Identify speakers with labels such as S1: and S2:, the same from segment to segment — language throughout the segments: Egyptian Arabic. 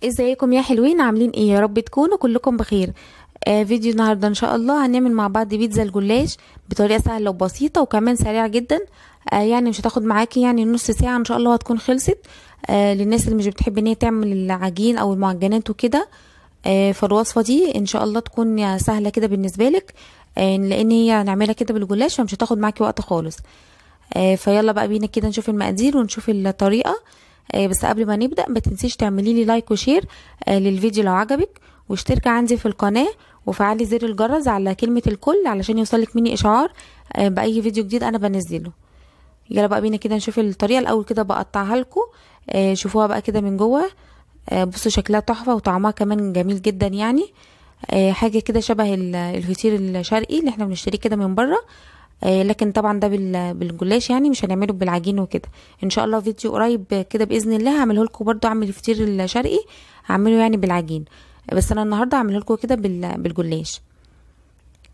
S1: ازيكم يا حلوين؟ عاملين ايه؟ يا رب تكونوا كلكم بخير. فيديو النهارده ان شاء الله هنعمل مع بعض بيتزا الجلاش بطريقة سهلة وبسيطة وكمان سريعة جدا. يعني مش هتاخد معاكي يعني نص ساعة ان شاء الله هتكون خلصت. للناس اللي مش بتحب ان هي تعمل العجين او المعجنات وكده، فالوصفه دي ان شاء الله تكون سهلة كده بالنسبة لك، لان هي هنعملها كده بالجلاش فمش هتاخد معاكي وقت خالص. فيلا بقى بينا كده نشوف المقادير ونشوف الطريقة. بس قبل ما نبدأ ما تنسيش تعملي لي like و share للفيديو لو عجبك، واشتركي عندي في القناة وفعلي زر الجرس على كلمة الكل علشان يوصلك مني اشعار بأي فيديو جديد انا بنزله. يلا بقى بينا كده نشوف الطريقة. الاول كده بقطعها لكم، شوفوها بقى كده من جوه. بصوا شكلها تحفة وطعمها كمان جميل جدا، يعني حاجة كده شبه الفطير الشرقي اللي احنا بنشتريه كده من بره، لكن طبعا ده بالجلاش، يعني مش هنعمله بالعجين وكده. ان شاء الله فيديو قريب كده باذن الله هعمله لكم برده، اعمل الفطير الشرقي هعمله يعني بالعجين، بس انا النهارده هعمله لكم كده بالجلاش.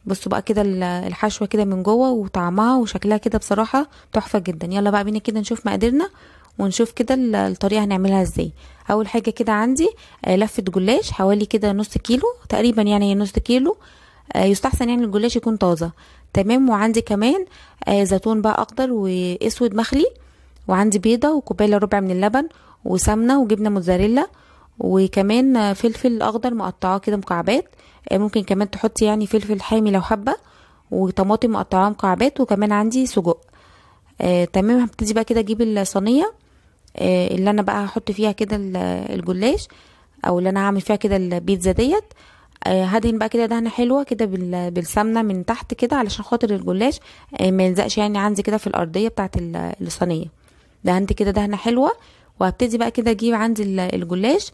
S1: بصوا بقى كده الحشوه كده من جوه وطعمها وشكلها كده بصراحة تحفة جدا. يلا بقى بينا كده نشوف مقاديرنا ونشوف كده الطريقة هنعملها ازاي. اول حاجة كده عندي لفه جلاش حوالي كده نص كيلو تقريبا، يعني نص كيلو، يستحسن يعني الجلاش يكون طازة. تمام. وعندي كمان زيتون بقى اخضر واسود مخلي، وعندي بيضة وكوبايه ربع من اللبن وسمنه وجبنه موتزاريلا، وكمان فلفل اخضر مقطعاه كده مكعبات، ممكن كمان تحطي يعني فلفل حامي لو حابة، وطماطم مقطعاه مكعبات، وكمان عندي سجق. تمام. هبتدي بقى كده اجيب الصينية اللي انا بقى هحط فيها كده الجلاش او اللي انا هعمل فيها كده البيتزا ديت. هدهن بقى كده دهنه حلوة كده بالسمنه من تحت كده علشان خاطر الجلاش ما يلزقش يعني عندي كده في الارضية بتاعه الصينية. دهنت كده دهنه حلوة، وهبتدي بقى كده اجيب عندي الجلاش،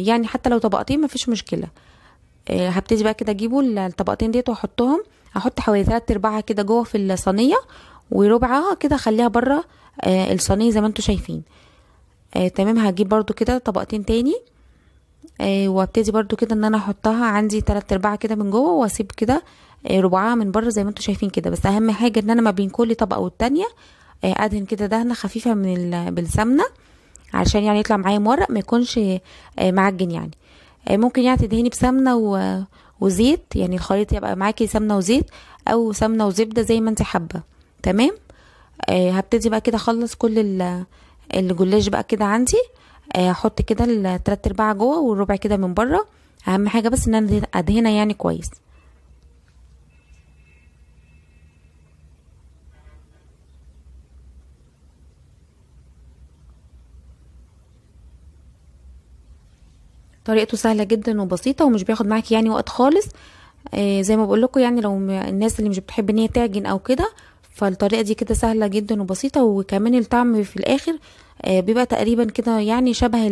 S1: يعني حتى لو طبقتين مفيش مشكلة. هبتدي بقى كده اجيبه الطبقتين ديت واحطهم، هحط حوالي 3/4 كده جوه في الصينية وربعها كده اخليها بره الصينية زي ما انتم شايفين. تمام. هجيب برده كده طبقتين تاني، وابتدي برده كده ان انا احطها عندي 3/4 كده من جوه، واسيب كده ربعها من بره زي ما انتم شايفين كده. بس اهم حاجة ان انا ما بين كل طبقه والتانية ادهن كده دهنه خفيفة من بالسمنه علشان يعني يطلع معايا مورق ما يكونش معجن. يعني ممكن يعني تدهني بسمنه وزيت، يعني الخليط يبقى معاكي سمنه وزيت او سمنه وزبده زي ما انت حابة. تمام. هبتدي بقى كده اخلص كل الجلاش بقى كده عندي، احط كده 3/4 جوه والربع كده من بره. اهم حاجة بس ان انا ادهنها يعني كويس. طريقته سهلة جدا وبسيطة ومش بياخد معاكي يعني وقت خالص. زي ما بقول لكم يعني لو الناس اللي مش بتحب ان هي تعجن او كده، فالطريقه دي كده سهلة جدا وبسيطة، وكمان الطعم في الاخر بيبقى تقريبا كده يعني شبه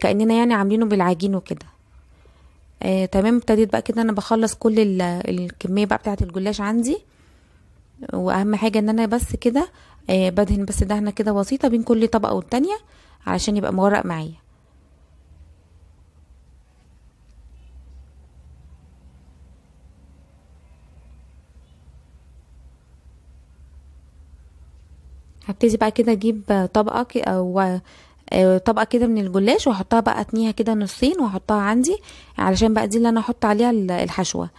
S1: كاننا يعني عاملينه بالعجين وكده. تمام. ابتديت بقى كده انا بخلص كل الكمية بقى بتاعه الجلاش عندي، واهم حاجة ان انا بس كده بدهن بس دهنه كده بسيطة بين كل طبقه والتانية علشان يبقى مورق معايا. هبتدي بقى كده اجيب طبقه او طبقه كده من الجلاش واحطها بقى اتنيها كده نصين واحطها عندي علشان بقى دي اللي انا احط عليها الحشوه.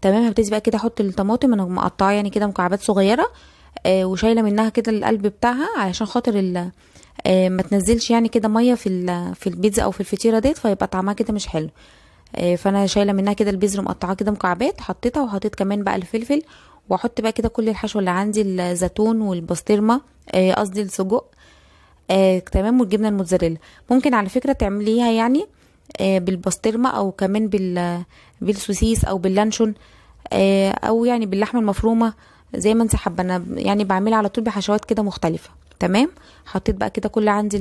S1: تمام. هبتدي بقى كده احط الطماطم، انا مقطعه يعني كده مكعبات صغيرة، وشايله منها كده القلب بتاعها علشان خاطر ما تنزلش يعني كده مية في البيتزا او في الفطيره ديت، فيبقى طعمها كده مش حلو. فانا شايله منها كده البذر مقطعاه كده مكعبات، حطيتها، وحطيت كمان بقى الفلفل، واحط بقى كده كل الحشوه اللي عندي، الزيتون والبسطرمه، قصدي السجق. تمام. والجبنه الموتزاريلا ممكن على فكرة تعمليها يعني بالبسطرمه او كمان بالسوسيس او باللانشون، او يعني باللحمه المفرومه زي ما انت حابة. انا يعني بعملها على طول بحشوات كده مختلفة. تمام. حطيت بقى كده كل عندي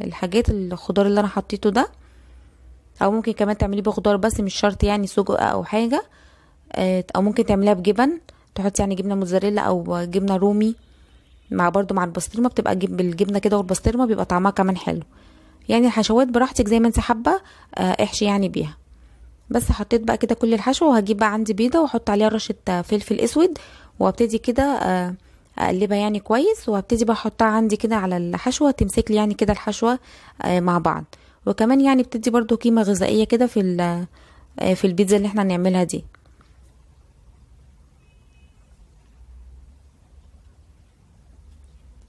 S1: الحاجات الخضار اللي انا حطيته ده، او ممكن كمان تعمليه بخضار بس مش شرط يعني سجق او حاجة، او ممكن تعمليها بجبن، تحطي يعني جبنه موتزاريلا او جبنه رومي مع برضو مع البسطرمه، بتبقى بالجبنه كده والبسطرمه بيبقى طعمها كمان حلو. يعني الحشوات براحتك زي ما انت حابة، احشي يعني بيها. بس حطيت بقى كده كل الحشوه، وهجيب بقى عندي بيضة واحط عليها رشه فلفل اسود، وابتدي كده اقلبها يعني كويس، وهبتدي بقى احطها عندي كده على الحشوه، تمسك لي يعني كده الحشوه مع بعض. وكمان يعني بتدي برضو قيمة غذائية كده في البيتزا اللي احنا هنعملها دي.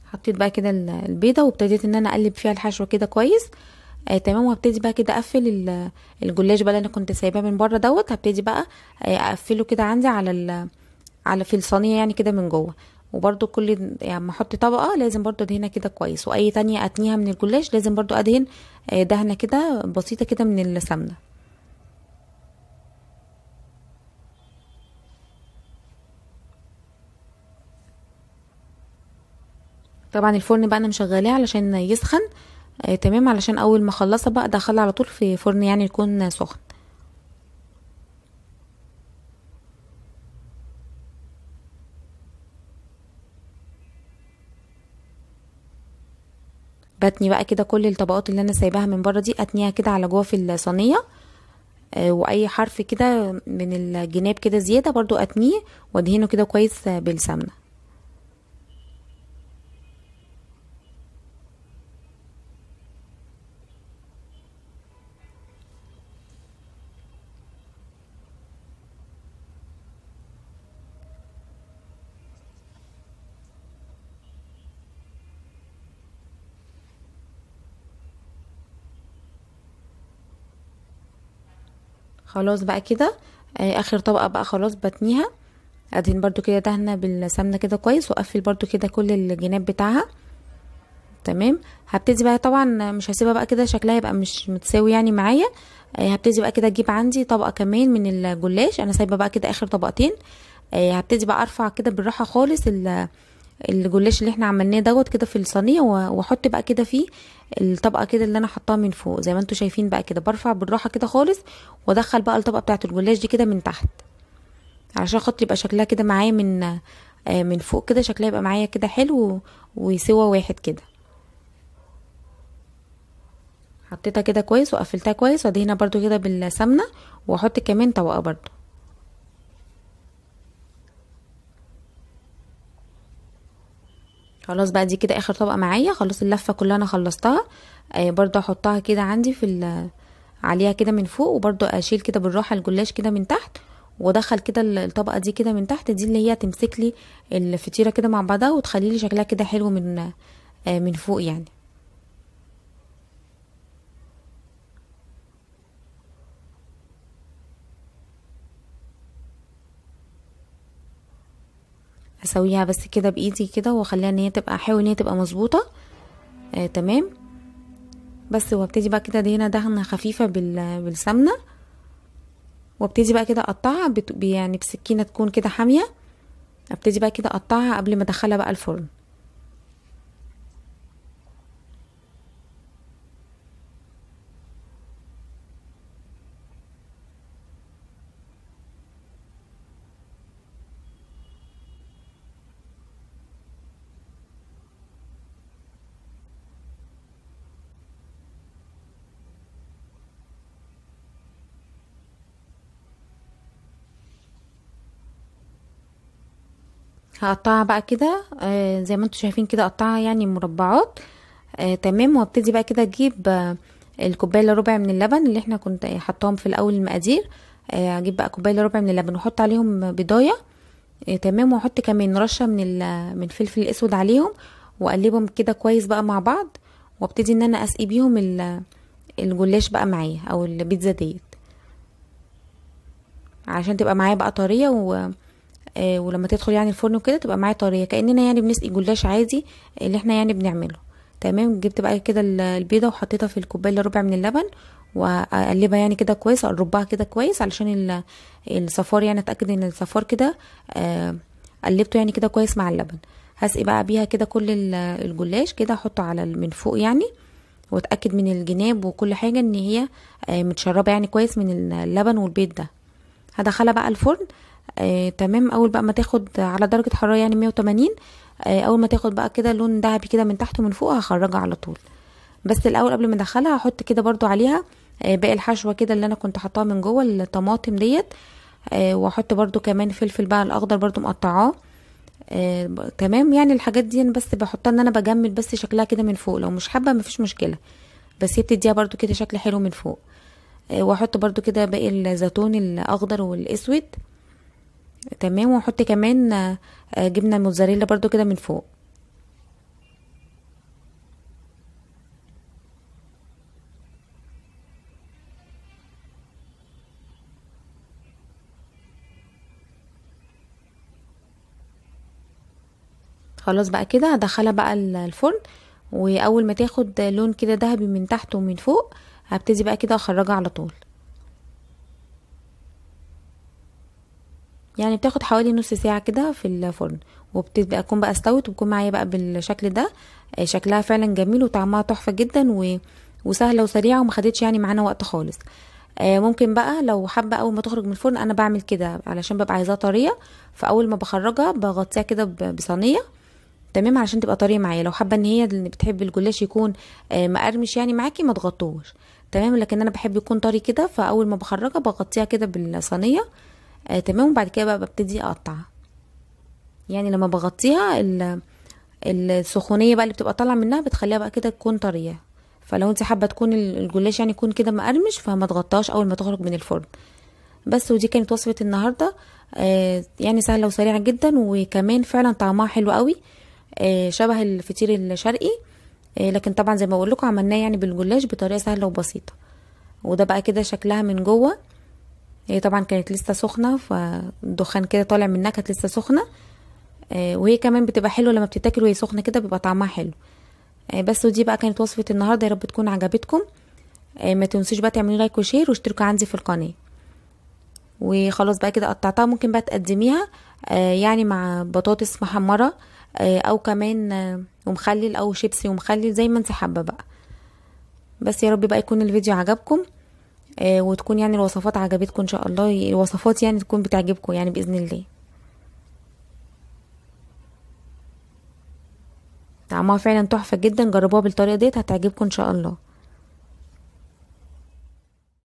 S1: حطيت بقى كده البيضة وابتديت ان انا اقلب فيها الحشوه كده كويس. تمام. وهبتدي بقى كده اقفل الجلاش بقى اللي انا كنت سايباه من بره دوت، هبتدي بقى اقفله كده عندي على في الصينية يعني كده من جوه. وبرده كل يعني ما احط طبقه لازم برده ادهنها كده كويس، واي تانية اتنيها من الجلاش لازم برده ادهن دهنه كده بسيطة كده من السمنة. طبعا الفرن بقى انا مشغلاه علشان يسخن. تمام، علشان اول ما اخلصها بقى ادخلها على طول في فرن يعني يكون سخن. بتني بقى كده كل الطبقات اللي انا سايباها من بره دي اتنيها كده على جوه في الصينية، واي حرف كده من الجناب كده زيادة برضو اتنيه وادهنه كده كويس بالسمنه. خلاص بقى كده اخر طبقه بقى خلاص بتنيها، ادهن برضو كده دهنه بالسمنه كده كويس، واقفل برضو كده كل الجناب بتاعها. تمام. هبتدي بقى طبعا مش هسيبها بقى كده شكلها يبقى مش متساوي يعني معايا. هبتدي بقى كده اجيب عندي طبقه كمان من الجلاش، انا سايبه بقى كده اخر طبقتين. هبتدي بقى ارفع كده بالراحة خالص الجلاش اللي احنا عملناه دوت كده في الصينية، واحط بقى كده فيه الطبقة كده اللي انا حطاها من فوق زي ما انتم شايفين بقى كده، برفع بالراحة كده خالص وادخل بقى الطبقة بتاعه الجلاش دي كده من تحت، علشان خاطر يبقى شكلها كده معايا من فوق كده، شكلها يبقى معايا كده حلو وسوا واحد كده. حطيتها كده كويس وقفلتها كويس، وادهنها برده كده بالسمنه، واحط كمان طبقه برده. خلاص بقى دي كده اخر طبقه معايا، خلاص اللفة كلها انا خلصتها. برضو احطها كده عندي في عليها كده من فوق، وبرضو اشيل كده بالراحة الجلاش كده من تحت، وادخل كده الطبقة دي كده من تحت، دي اللي هي تمسك لي الفطيره كده مع بعضها وتخلي لي شكلها كده حلو من فوق يعني. اسويها بس كده بايدي كده، واخليها ان هي تبقى، احاول ان هي تبقى مظبوطة. تمام. بس وابتدي بقى كده دهنه دهنه خفيفة بالسمنه، وابتدي بقى كده اقطعها يعني بسكينة تكون كده حامية. ابتدي بقى كده اقطعها قبل ما ادخلها بقى الفرن. هقطعها بقى كده زي ما انتم شايفين كده، اقطعها يعني مربعات. تمام. وابتدي بقى كده اجيب الكوباية الا ربع من اللبن اللي احنا كنت حطاهم في الاول المقادير. اجيب بقى كوباية الا ربع من اللبن واحط عليهم بيضايه. تمام. واحط كمان رشه من الفلفل الاسود عليهم، واقلبهم كده كويس بقى مع بعض، وابتدي ان انا اسقي بيهم الجلاش بقى معايا او البيتزا ديت، عشان تبقى معايا بقى طرية، ولما تدخل يعني الفرن وكده تبقى معايا طرية، كاننا يعني بنسقي جلاش عادي اللي احنا يعني بنعمله. تمام. جبت بقى كده البيضة وحطيتها في الكوباية الا ربع من اللبن، واقلبها يعني كده كويس، اقربها كده كويس علشان الصفار يعني اتاكد ان الصفار كده قلبته يعني كده كويس مع اللبن. هسقي بقى بيها كده كل الجلاش كده، احطه على من فوق يعني، واتاكد من الجناب وكل حاجة ان هي متشربه يعني كويس من اللبن والبيض ده. هدخلها بقى الفرن. تمام. اول بقى ما تاخد على درجه حرارة يعني 180، اول ما تاخد بقى كده لون ذهبي كده من تحت ومن فوق هخرجها على طول. بس الاول قبل ما ادخلها هحط كده برضو عليها باقي الحشوه كده اللي انا كنت حطاها من جوه الطماطم ديت، واحط برضو كمان فلفل بقى الاخضر برضو مقطعاه. تمام. يعني الحاجات دي انا بس بحطها ان انا بجمل بس شكلها كده من فوق، لو مش حابة مفيش مشكلة. بس هي بتديها برضو كده شكل حلو من فوق. واحط برضو كده باقي الزيتون الاخضر والاسود. تمام. واحط كمان جبنه موتزاريلا برضو كده من فوق. خلاص بقى كده هدخلها بقى الفرن، واول ما تاخد لون كده ذهبي من تحت ومن فوق هبتدي بقى كده اخرجها على طول. يعني بتاخد حوالي نص ساعة كده في الفرن، وبتبقى تكون بقى استوت وبتكون معايا بقى بالشكل ده. شكلها فعلا جميل وطعمها تحفة جدا وسهلة وسريعة وما خدتش يعني معانا وقت خالص. ممكن بقى لو حابة اول ما تخرج من الفرن، انا بعمل كده علشان ببقى عايزاها طرية، فاول ما بخرجها بغطيها كده بصينية. تمام، علشان تبقى طرية معايا. لو حابة ان هي اللي بتحب الجلاش يكون مقرمش يعني معاكي ما تغطوش. تمام، لكن انا بحب يكون طري كده، فاول ما بخرجها بغطيها كده بالصينيه. تمام. وبعد كده بقى ببتدي اقطعها. يعني لما بغطيها السخونيه بقى اللي بتبقى طالعه منها بتخليها بقى كده تكون طرية. فلو انت حابة تكون الجلاش يعني يكون كده مقرمش، فما تغطاش اول ما تخرج من الفرن بس. ودي كانت وصفه النهارده، يعني سهلة وسريعة جدا، وكمان فعلا طعمها حلو قوي، شبه الفطير الشرقي، لكن طبعا زي ما بقول لكم عملناه يعني بالجلاش بطريقة سهلة وبسيطة. وده بقى كده شكلها من جوه، هي طبعا كانت لسه سخنة، فالدخان كده طالع منها، كانت لسه سخنة. وهي كمان بتبقى حلوة لما بتتاكل وهي سخنة كده، بيبقى طعمها حلو. بس ودي بقى كانت وصفه النهارده، يا رب تكون عجبتكم. ما تنسوش بقى تعملوا like و share واشتركوا عندي في القناة. وخلاص بقى كده قطعتها، ممكن بقى تقدميها يعني مع بطاطس محمرة، او كمان ومخلل او شيبسي ومخلل، زي ما انت حابة بقى. بس يا رب بقى يكون الفيديو عجبكم، وتكون يعني الوصفات عجبتكم ان شاء الله، الوصفات يعني تكون بتعجبكم يعني باذن الله. طعمها فعلا تحفة جدا، جربوها بالطريقة ديت هتعجبكم ان شاء الله.